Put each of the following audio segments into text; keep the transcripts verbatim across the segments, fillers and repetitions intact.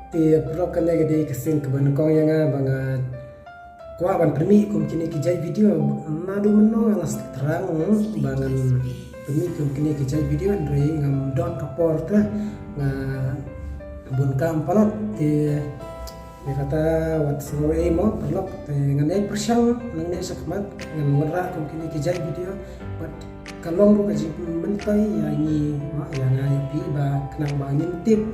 Te paralok, kane ka dei ka sien kaba nyngkong ïa nga ba nga kwah ban pynmih kum kine ki jait video. Naduh mynno nga la thrang ba ngan pynmih kum kine ki jait video, hynrei ngam don ka por te, nga bun kam palat. Te ïa kata wat sngew ei mo paralok, te ngan ïai pyrshang nangne shakhmat, ngan wanrah kum kine ki jait video. Bad ka long ruh ka jingmyntoi ïa ngi, ma, ïa nga ïa phi, ba khnang ba ngin tip.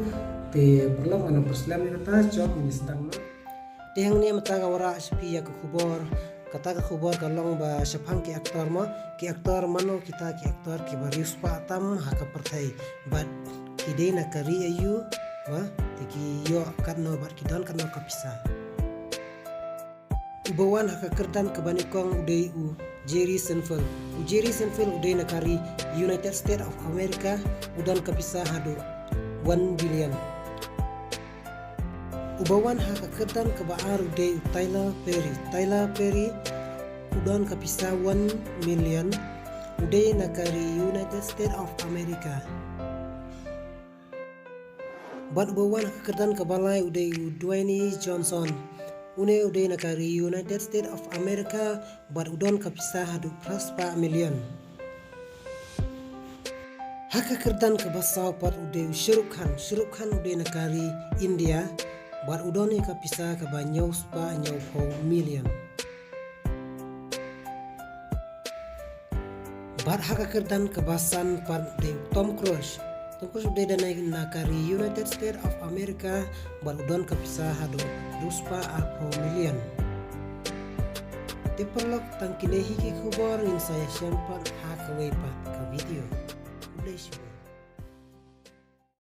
Te paralok, ngan ym pynslem ïa kata, shuwa ngin sdang noh. Te hangne mynta nga wanrah sha phi ïa ka khubor. Kata ka khubor ka long ba shaphang ki actor mo, ki actor mano kita ki actor kiba riewspah tam ha ka pyrthei, bad ki dei na ka ri aïu, ba te ki ïoh katno bad ki don katno ka pisa. Uba wan ha ka kyrdan kaba nyngkong u dei u Jerry Seinfeld. U Jerry Seinfeld u dei na ka ri United States of America, u don ka pisa haduh one billion. Uba wan ha ka kyrdan kaba ar u dei u Tyler Perry. Tyler Perry u don ka pisa one million, u dei na ka ri United States of America. Bad uba wan ha ka kyrdan kaba lai u dei u Dwayne Johnson. Une u dei na ka ri United States of America, bad u don ka pisa haduh phra spah million. Ha ka kyrdan kaba saw pat u dei u Shah Rukh Khan. Shah Rukh Khan u dei na ka ri India, bad u don ïa ka pisa kaba hynñiew spah hynñiewphew million. Bad ha ka kyrdan kaba san pat u dei u Tom Cruise. Tom Cruise u dei da na ka ri United States of America, bad u don ka pisa haduh hynñiew spah arphew million. Te paralok, tang kine hi ki khubor, ngin sa ïashem pat ha kawei pat ka video. Khublei shibun.